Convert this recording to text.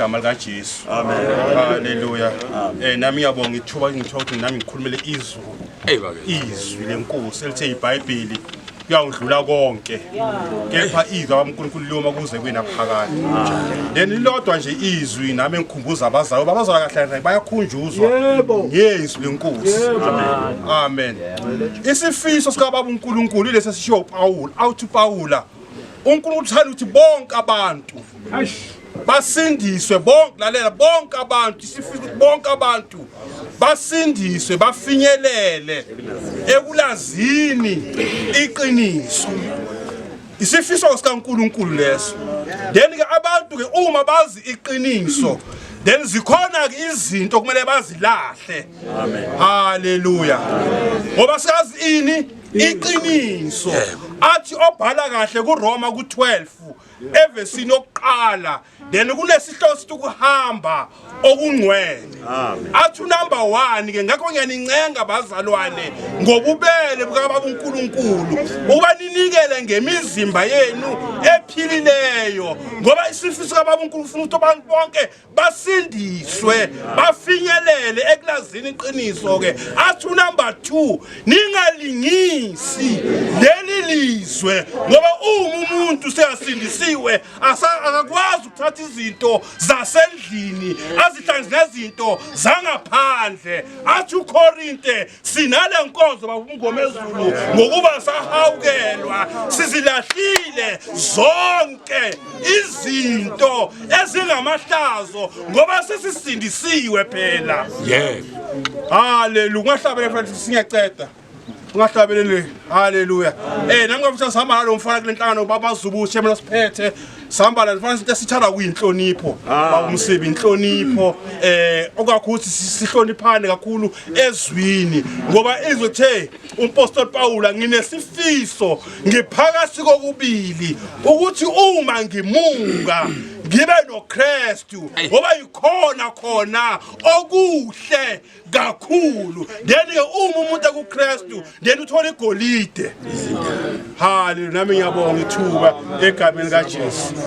Igama likaJesu. Amen. Haleluya. Eh nami ngiyabonga ithuba ngithola ukuthi nami ngikhulumele izwi. Hey bake. Izwi lenkosi elithe iBhayibheli kuyawudlula konke. Kepha izwi kaNkulunkulu liyoma kuze kunaphakade. Then lilodwa nje izwi nami engikhumbuza abazali abazali kahle kahle bayakhunjuzwa ngezwi lenkosi. Amen. Amen. Isifiso sikaBaba uNkulunkulu ilesi esishiwo uPawulu, awuthi uPawula uNkulunkulu uthanda ukuthi bonke abantu basindiswe bonke lalela bonke abantu isifiso ukuthi bonke abantu basindiswe bafinyelele ekulazini iqiniso isifiso sikaNkuluNkulu leso then ke abantu ke uma bazi iqiniso then zikhona ke izinto kumele bazilahle amen haleluya ngoba siyazi ini iqiniso athi obhala kahle kuRoma ku12 evesini yokuqala then kunesihloko sithi ukuhamba okungcwele athi unumber 1 ke ngakho ngiyanincenga bazalwane ngobubele bukababa uNkulunkulu ukuba ninikele ngemizimba yenu ephilileyo ngoba isifiso kababa uNkulunkulu ufuna ukuthi abantu bonke basindiswe bafinyelele ekulazini iqiniso ke athi unumber 2 ningalingisi leli lizwe ngoba uma umuntu seyasindisiwe akakwazi ukuthatha izinto zasendlini azihlanganise nezinto zangaphandle athi uKorinte sinale nkonzo babumngomezulu ngokuba sahawukelwa sizilahlile zonke izinto ezingamahlazo ngoba sesisindisiwe phela yebo haleluya ungahlabele mfana singiyaceda ungahlabeleli haleluya eh nami ngafisa sihamba nalo mfana kule nhlangano babazubushe mina siphethe sihamba la mfana into esithanda kuyinhlonipho baba umsibi inhlonipho eh okakho sihloniphane kakhulu ezwini ngoba izwe the umpostoli Pawula nginesifiso ngiphakathi kokubili ukuthi uma ngimuka ngibe noKristu ngoba yikhona khona okuhle kakhulu then ke uma umuntu ekuKristu then uthola igolide. Haleluya nami ngiyabonga ithuba egameni kaJesu.